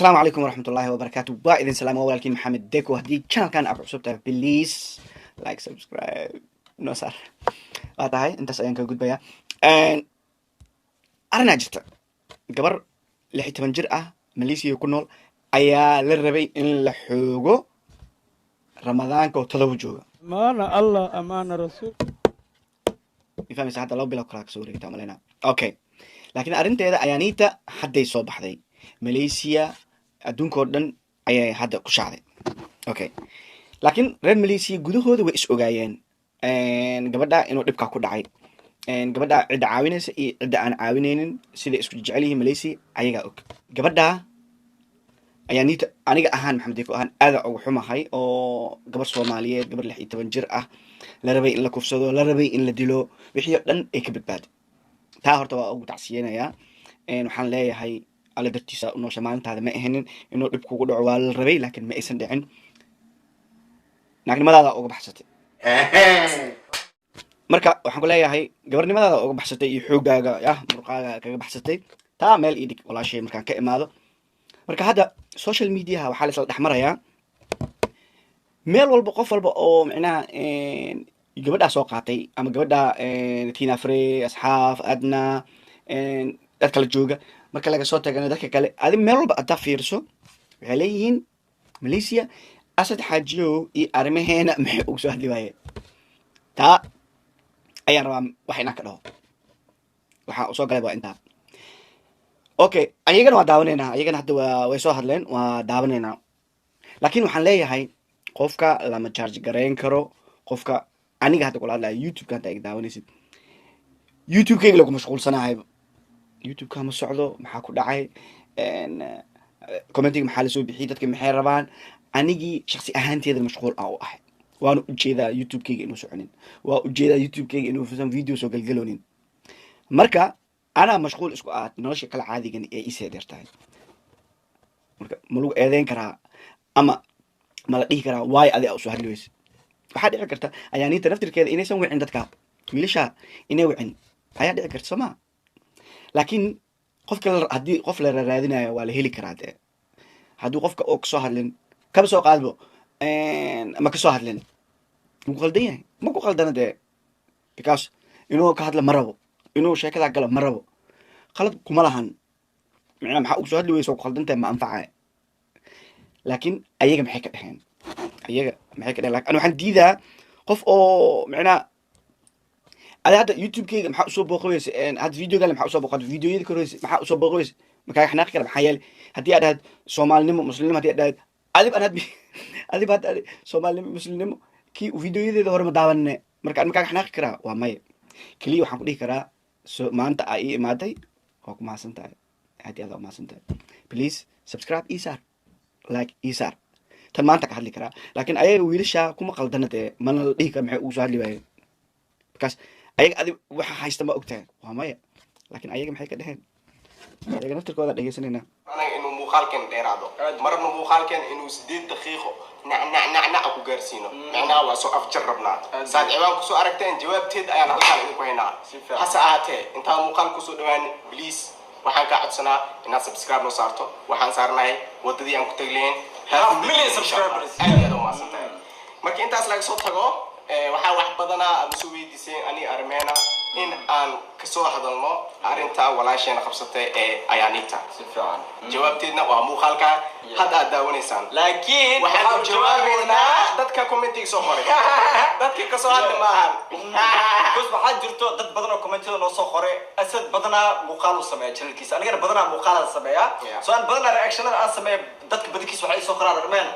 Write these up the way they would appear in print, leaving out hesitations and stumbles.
Asalaamu calaykum waraxmatullaahi wabarakaatu. Waa idin salaama, walaalkiin Maxamed Deko. Haddii channelkan aad cusub tahay, please like, subscribe noo saar. Waa tahay, intaas ayaan kaga gudbayaa. Arrinaa jirta: gabar 16 jir ah, Malaysia ku nool, ayaa la rabay in la xoogo Ramadaanka oo 7 jooga. Amaana Allah, amaana Rasuul. Ma fahmaysa? Hadda 2 bilo kalaa kasoo wareegta maleyna. Okay, laakiin arrinteeda ayaaniita hadday soo baxday, Malaysia adduunka oo dhan ayay hadda ku shaacday. Okay, laakiin reer Malaysia gudahooda way is ogaayeen gabadha inuu dhibkaa ku dhacay. Gabadha cidda caawinaysa iyo cidda aan caawinaynin siday isku jecel yihiin Malaysia ayagaa og. Gabadha ayaaniita, aniga ahaan, Maxamed Deko ahaan, aada uga xumahay oo gabar Soomaaliyeed, gabar 16 jir ah, la rabay in la kufsado, la rabay in la dilo, wixii oo dhan ay ka badbaaday. Taa horta waa ugu tacsiyeynayaa. Waxaan leeyahay, Alle dartiisa u noosha, maalintaada ma ahanin inuu dhib kugu dhaco. Waa la rabay, laakiin ma aysan dhicin. Naagnimadaada uga baxsatay. Marka waxaan ku leeyahay, gabarnimadaada uga baxsatay iyo xooggaaga, yah, murqaaga kaga baxsatay. Taa meel ii dhig, walaashay. Markaan ka imaado, marka hadda social mediaha waxaa la isla dhex marayaa meel walba, qof walba oo micnaha gabadhaa soo qaatay ama gabadha Tina Frey, asxaaf adna, dad kala jooga. Marka laga soo tagana dadka kale, adi meel walba haddaa fiiriso, waxay leeyihiin Malaysia Asad Xaajiyow iyo arrimaheena maxay ugu soo hadli waayeen? Taa ayaan rabaa wax inaan ka dhaho. Waxaa usoo galay waa intaa. Okay, ayagana waa daawanaynaa. Ayagana hadda waa way soo hadleen, waa daawanaynaa. Laakiin waxaan leeyahay, qofka lama judge garayn karo. Qofka aniga hadda kula hadlaya, YouTube-ka hadda iga daawanaysid, YouTube-kayga lagu mashquulsanahay, YouTube-ka ma socdo. Maxaa ku dhacay? Commentiga maxaa lasoo bixiyey? Dadka maxay rabaan? Anigii shaksi ahaanteeda mashquul aan u ahay. Waana ujeedaa YouTube-kayga inuu soconin, waa ujeedaa YouTube-kayga inuusan video soo gelgeloonin. Marka anaa mashquul isku ah, nolosha kala caadigan ee isee dheer tahay. Marka ma lagu eedeyn karaa ama ma la dhihi karaa waayo adi a usoo hadli weyse? Waxaa dhici karta ayaaniinta naftirkeeda inaysan wicin dadka wiilasha, inay wicin ayaa dhici karta, soo maa? Laakiin qofka haddii qof la raraadinayo, waa la heli karaa dee. Hadduu qofka oo kasoo hadlin, kaba soo qaadbo, ma kasoo hadlin, maku qaldan yahay? Ma ku qaldana dee, because inuu ka hadla ma rabo, inuu sheekadaa galo ma rabo, qalad kuma lahan. Micnaa maxaa ugu soo hadli weysa? Ku qaldan tahay, ma anfacaya. Laakiin ayaga maxay ka dheheen? Ayaga maxay ka dheheen? Lakin ani waxaan diidaa qof oo micnaa adi hadda YouTube-keyga maxaa usoo booqan weyse? Hadda videogale maxaa usoo booqan? Videoyada ka horeyse maxaa usoo booqan weyse? Makaaga xanaaqi kara? Maxaa yeelay haddii aad dhahad Soomaalinimo, Muslimnimo, haddii aad dhahad adib an adib hadda Soomaalinimo, Muslimnimo, kii videoyadeeda hore ma daawanine. Marka an makaaga xanaaqi karaa? Waa maya. Keliya waxaan ku dhihi karaa, so maanta aa ii imaaday, waa ku mahadsan tahay, aad iyo aad waa umahadsan tahay. Please subscribe ii saar, like ii saar. Tan maanta ka hadli karaa. Laakiin ayaga wiilasha kuma qaldana dee, mana la dhihi kara maxay ugu soo hadli waayeen, because ayaga adi waxa haysta ma ogtahay? Waa maya. Laakiin ayaga maxay ka dheheen? Ayaga naftirkooda dhegeysanayna. Anaga inuu muuqaalkeen dheeraado ma rabno. Muuqaalkeen inuu 8 daqiiqo nac nac nac nac ku gaarsiino, micnaha waa soo afjar rabnaa. Saad ciwaan kusoo aragteen, jawaabteed ayaan halkaan idinku haynaa. Hase ahaatee, intaan muuqaal kusoo dhawaan, please, waxaan kaa codsanaa inaad subscribe noo saarto. Waxaan saarnahay wadadii aan ku tagi lahayn half million subscribers. Aad iyo aad umahadsan tahay. Marka intaas laga soo tago, waxaa wax badanaa aad soo weydiiseen ani armeena in aan kasoo hadalno arrinta walaasheena qabsatay ee Ayaanita. Si fiican. Jawaabteedna waa muuqaalka hadda aad daawanaysaan. Laakiin waxaan waxaan u jawaabeynaa dadka commentiga soo qoray, dadka kasoo hadla maahan. Bas waxaa jirto dad badan oo commentiyada noo soo qoray. Asad badanaa muuqaal u sameeya channelkiisa, anigana badanaa muuqaalaan sameeya. So aan badanaa reactionada aan sameeya, dadka badankiisa waxay soo qoraan, "Armeen,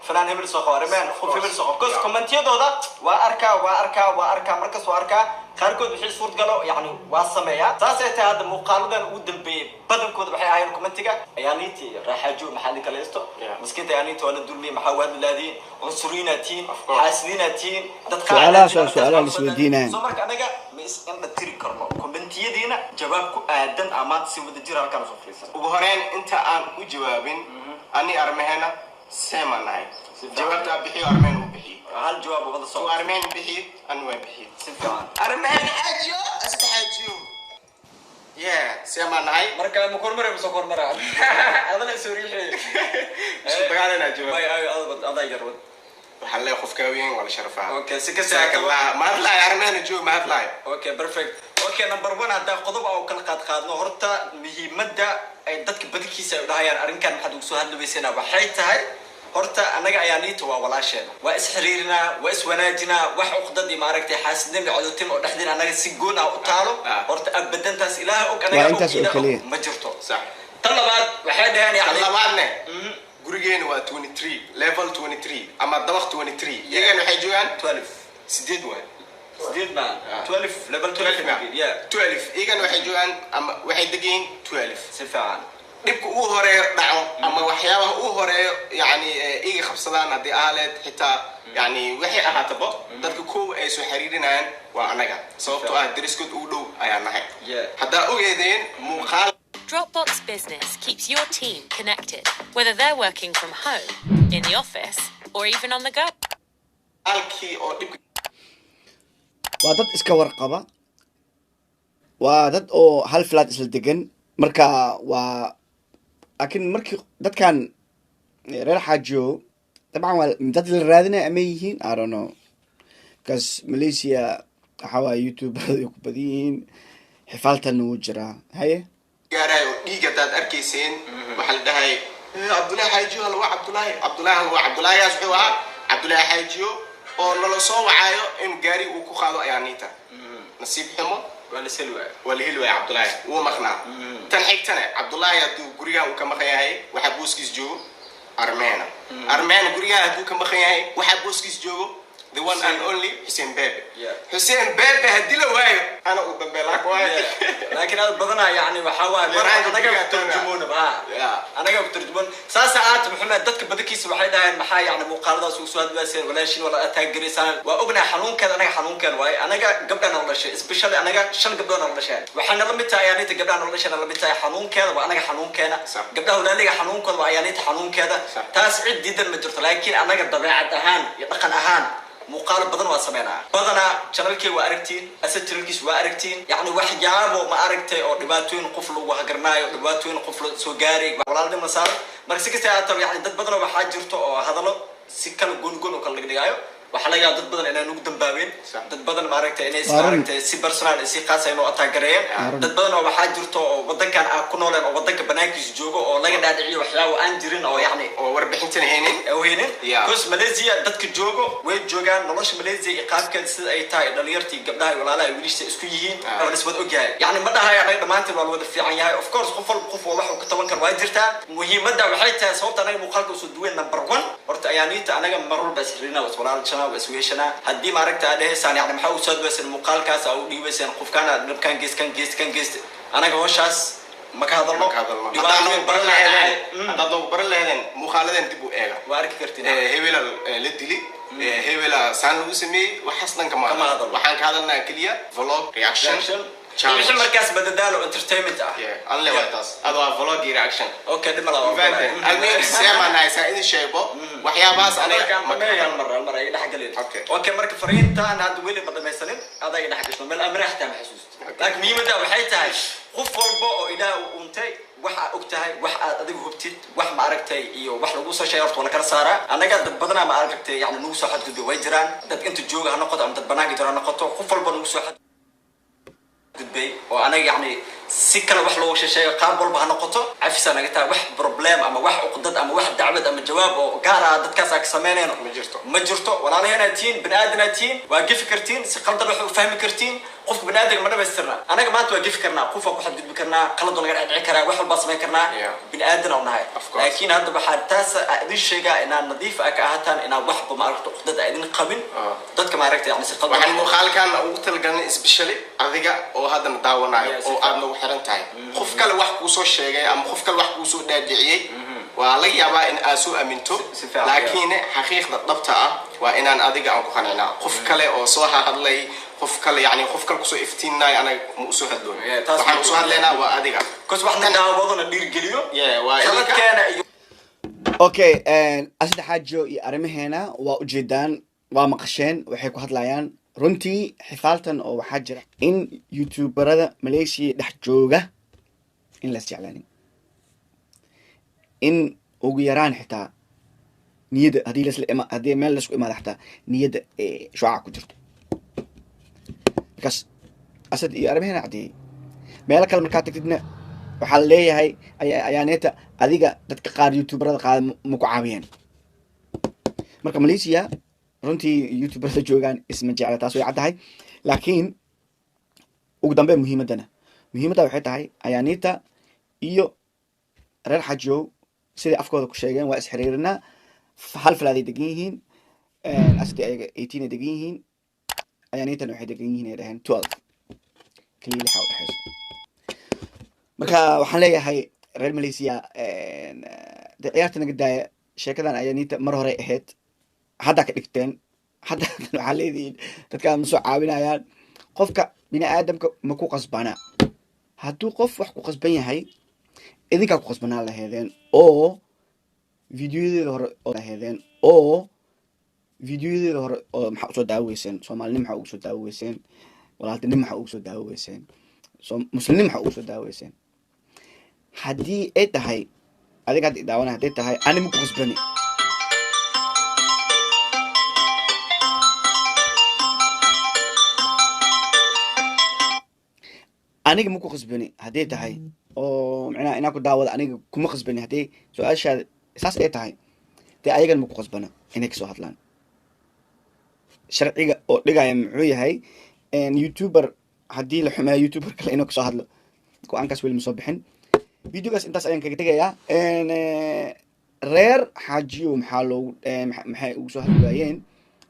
fanaan hebel soo qabo, Armeen, qof hebel soo qabo," because commentiyadooda waa arkaa, waa arkaa, waa arkaa, markas waa arkaa. Qaarkood wixii suurtgalo yani waa sameeyaa. Saasay tahay, hadda muuqaaladan ugu dambeeyey badankooda waxay ahaayeen commentiga Ayaaniinti raaxaajo, maxaa idinka laysto? Miskiinta Ayaaniinta waa la dulmiyey, maxaa waad laadiin? Cunsuriyiinaa tihiin, xaasidiinaa tihiin, dad Su'aalahaas waa su'aalaha la isweydiinaya. So marka anaga ma is indha tiri karno commentiyadiina. Jawaab ku aadan aa maanta si wada jir halkaan usoo fadhiisan. Ugu horeyn, inta aan u jawaabin, ani armehena seemaan nahay. Jawaabta aan bixiyo, Armeen uu bixiyo. Hal jawaab oo wada uu socdo. Armeen bixiyo, ani waa bixiyo. Si fiican. Armeen xaajiyo, Asad Xaajiyo. Yeah, see maan nahay. Marka ma kormare ma soo kormara, adana soo riixay. Isku dagaalanaa jooga. May ay adaa yar wad. Waxaa leeyahay qofka weyn waa la sharafaa. Okay, si kasta ma hadlaayo, arrimahan joog ma hadlaayo. Okay, perfect. Okay, number one, haddaa qodob aan kala qaad qaadno, horta muhiimadda ay dadka badankiisa ay dhahayaan arrinkan maxaad ugu soo hadli weyseenaa waxay tahay, horta annaga ayaa niita waa walaasheena, waa isxiriirinaa, waa iswanaajinaa. Wax uqdad iyo maaragtay xaasidnimo iyo codotimo oo dhexdeena annaga si goon ah u taalo, horta abadantaas Ilaah og, anaga Waa intaas og, oo Ilaah og, keliya. ma jirto. Sax. Tan labaad waxay dhaheen Tan yani labaadne, gurigeena waa 23, level 23 ama dabaq 23, iyagana waxay joogaan 12. Sideed waay. Sideed ma 12, level 12. 12. Yeah. 12, iyagana waxay joogaan ama waxay degan yihiin 12. Si fiican. Dhibka ugu horeeyo dhaco ama waxyaabaha ugu horeeyo yani iga qabsadaan haddii aaleed xitaa yani waxay ahaataba, dadka kow ay soo xiriirinayaan waa anaga, sababtoo ah dariskood ugu dhow ayaa nahay. Haddaa ogeedeen muuqaal Dropbox Business keeps your team connected, whether they're working from home, in the office, or even on the go. Halkii oo dhibka Waa dad iska warqaba, waa dad oo hal flat isla degan. Marka waa, laakiin markii dadkan reer Xaajo dabcan waa dad la raadinaya ama yihiin, I don't know, because Malaysia waxa waaye YouTuberada ay ku badan yihiin, xifaaltanna wuu jiraa. Haye. Gaarayo oo dhiig haddaad arkayseen, waxaa la dhahay, "Eh, Cabdullaahi Xaajiyo hal waa Cabdullaahi, Cabdullaahi hal waa Cabdullaahigaas." Wuxuu ahaa Cabdullaahi Xaajiyo oo nala soo wacaayo in gaari uu ku qaado ayaa niita. Nasiib xumo, waa la seli waaya. Waa la heli waaya, Cabdullaahi wuu maqnaa. Tan xigtana, Cabdullaahi hadduu gurigaan uu ka maqan yahay, waxaa booskiis joogo Armeena. Armeena gurigaan hadduu ka maqan yahay, waxaa booskiis joogo the one and only Xuseen Bebe. Xuseen Bebe haddii la waayo, ana uu dambeelaa ku waayo. Laakiin aad badanaa yani waxaa waaye mar Yaraanka anaga guriga ku tarjumoona ha. Anaga ku tarjumoon saasa aata. Maxamed, dadka badankiisa waxay dhaheen maxaa yani muuqaaladaas ugu soo hadlayseen, walaashin wala ataagaraysaan. Waa ognahay xanuunkeeda, anaga xanuunkeen waaye. Anaga gabdha nala dhashay, especially anaga shan gabdhood nala dhasheen, waxayna la mid tahay ayaaniinta gabdhaha nala dhasheen la mid tahay xanuunkeeda. Waa anaga xanuunkeena. Gabdhaha walaaliga xanuunkooda waa ayaaniinta xanuunkeeda. Taas cid diidan ma jirto, laakiin anaga dabeecad ahaan iyo dhaqan ahaan muuqaalo badan waa sameynaa. Badanaa channelkay waa aragtiin, Asad channelkiis waa aragtiin, yacni waxyaabo ma aragtay oo dhibaatooyin qof lagu hagarnaayo, dhibaatooyin qof la soo gaaray, walaalnimo saaran. Marka si kasta ahaataba, yani dad badanoo waxaa jirto oo hadallo si kala goon-goon oo kala dhigdhigaayo. Waxaa laga yaaba dad badan inay nagu dambaabeen, dad badan maaragtay inay Waa run. maaragtay si personal, si khaas ah inoo ataagareeyeen. Waa run. Dad badan oo waxaa jirto oo wadankan aan ku nooleen oo wadanka banaankiisa joogo oo laga dhaadhiciyo waxyaabo aan jirin oo yacni oo warbixintan haynin. Weynin. Because Malaysia dadka joogo way joogaan nolosha Malaysia iyo qaabkeeda sida ay tahay, dhalinyartii, gabdhaha iyo walaalaha iyo wiilasha isku yihiin waa la iswada ogyahay. Yani ma dhahayo anaga dhammaanteen waa la wada fiican yahay. Of course, qof walba qof waa wax uu ka taban karo waa jirtaa. Muhiimadda waxay tahay sababta anaga muuqaalka usoo duween, number one, horta ayaaniinta anaga mar walba isxiriirina, waa iswalaalshanaa, waa isweeshanaa. Haddii maaragta aad dhehaysaan yani maxaa usoo duwayseen muuqaalkaas, aa u dhiibayseen qofkaan aad dhibkaan geeskan geeskan geest, anaga howshaas ma ka hadalno. Ma ka hadalno. Haddaad Dhibaatooyin nagu baran badan ayaa dhacay. laheedeen, haddaad nagu baran laheedeen, muuqaaladeen dib u eega. Waa arki kartiin. Hebela la dili, hebela saan lagu sameeyey, waxaas dhan kama Kama hadalno. hadalno. Waxaan ka hadalnaa keliya vlog, reaction, reaction, challenge. Wixii markaas madadaalo, entertainment ah. Yeah, anle waa taas adoo ah vlog iyo reaction. Okay, dhib ma laha. Fahanteen? Almuhim, seemaan nahay saa idin sheego waxyaabahaas aniga Aniga ma ka hal mar, hal mar ay dhex galeen. Okay. Okay, marka fariintan hadda weli ma dhamaysanin, adaa iga dhex gasho meel amre xitaa ma xasuusto, laakiin muhiimadda waxay tahay qof walba oo Ilaah uu untay wax aad og tahay, wax aad adigu hubtid, wax ma aragtay iyo wax lagu soo sheegay, horta waa la kala saaraa. Annaga dad badanaa ma aragtay yani nagu soo xadgudbay way jiraan, dad inta jooga ha noqoto ama dad banaanka jira ha noqoto, qof walba nagu soo xadgudbay oo anaga yani si kale wax looga sheego, qaab walba ha noqoto, cafisaa naga tahay. Wax problem ama wax uqdad ama wax dacwad ama jawaab oo gaar ah dadkaas aa ka sameynayno Ma jirto. Ma jirto. Walaalaheenaa tihiin, bani aadanaa tihiin, waa gefi kartiin, si qaldan wax u fahmi kartiin. Qofka bani aadamka ma dhamaystirna. Anaga maanta waa gefi karnaa, qof waa ku xadgudbi karnaa, qalad waa naga dhecdhici karaa, wax walbaa samayn karnaa. Bini aadan oo nahay. Of course. Laakiin hadda waxaa taas idin sheegaa inaad nadiif ah ka ahataan, inaad waxba maaragta uqdad a idin qabin dadka maaragta yani si qaldan. Waxaan muuqaalkan ugu talagalnay especially adiga oo haddana daawanayo Yeah, si oo aad nagu xiran tahay. Qof kale wax kuu soo sheegay ama qof kale wax kuu soo dhaadhiciyey waa laga yaabaa in aad soo aminto, Si fiican, laakiin xaqiiqda dhabta ah waa inaan adiga aan ku qancinaa. Qof kale oo soo hadlay, qof kale yani qof kale kusoo iftiinnayo, anaga ma usoo hadloon. Yeah, taas waxaan usoo hadlaynaa waa adiga. Because waxna daawadona dhiirgeliyo Yeah, waa idinka. qaladkeena iyo Okay, Asad Xaajo iyo arrimaheena waa ujeedaan, waa maqasheen waxay ku hadlayaan. Runtii xifaaltan oo waxaa jira in youtuberada Malaysia dhex jooga in las jeclaanin, in ugu yaraan xitaa niyadda haddii lasla ima, haddii meel laisku imaado, xitaa niyadda shucaac ku jirto. Markaas Asad iyo arrimaheena caddeeyey. Meelo kale markaa tagtidna waxaa la leeyahay ayaaneeta adiga dadka qaar youtuberada qaada ma ku caawiyeen. Marka Malaysia runtii youtuberada joogaan isma jecla, taas way caddahay. Laakiin ugu dambe muhiimadda waxay tahay Ayaaniita iyo reer Xajiyow siday afkooda ku sheegeen waa isxiriirinaa. Hal falaaday degan yihiin. Asadi ayaga 18 ay degan yihiin, Ayaaniitana waxay degan yihiin ay dhaheen 12, keliya lixa udhexeyso. Marka waxaan leeyahay reer Malaysia, dee ciyaarta naga daaya. Sheekadan Ayaaniita mar hore ahayd, haddaa ka dhigteen. Hadda waxaa leedihiin dadkaa ma soo caawinayaan. Qofka bini aadamka ma ku qasbana. Hadduu qof wax ku qasban yahay, idinkaa ku qasbanaan laheedeen oo videoyadeeda hore oo laheedeen oo videoyadeeda hore oo maxaa usoo daaweyseen? Soomaalinimo maxaa ugu soo daaweyseen? Walaaltinimo maxaa ugu soo daaweyseen? Muslimnimo maxaa ugu soo daaweyseen? Haddii ay tahay adiga hadda idaawanay, hadday tahay ani ma ku qasbani. Aniga ma ku qasbani hadday tahay oo micnaha inaan ku daawado aniga kuma qasbani, haddii su-aashaada saas ay tahay, dee ayagana ma ku qasbana inay kasoo hadlaan. Sharciga oo dhigaya muxuu yahay youtuber haddii la xumeeyo youtuber kale inuu kasoo hadlo? Go-aankaas weli ma soo bixin. Videogaas intaas ayaan kaga tegayaa. Reer Xaajiyo maxaa loogu maxay ugu soo hadli waayeen?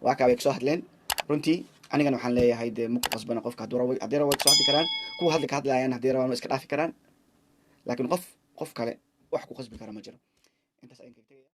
Waa kaa, way kasoo hadleen runtii. Anigana waxaan leeyahay dee ma ku qasbana qofka. Hadduu rabo, haddii rabo way kasoo hadli karaan, kuwa hadli ka hadlayaan, haddii rabaan way iska dhaafi karaan, laakiin qof qof kale wax ku qasbi kara ma jiro. Intaas ayaan kaga tegaya.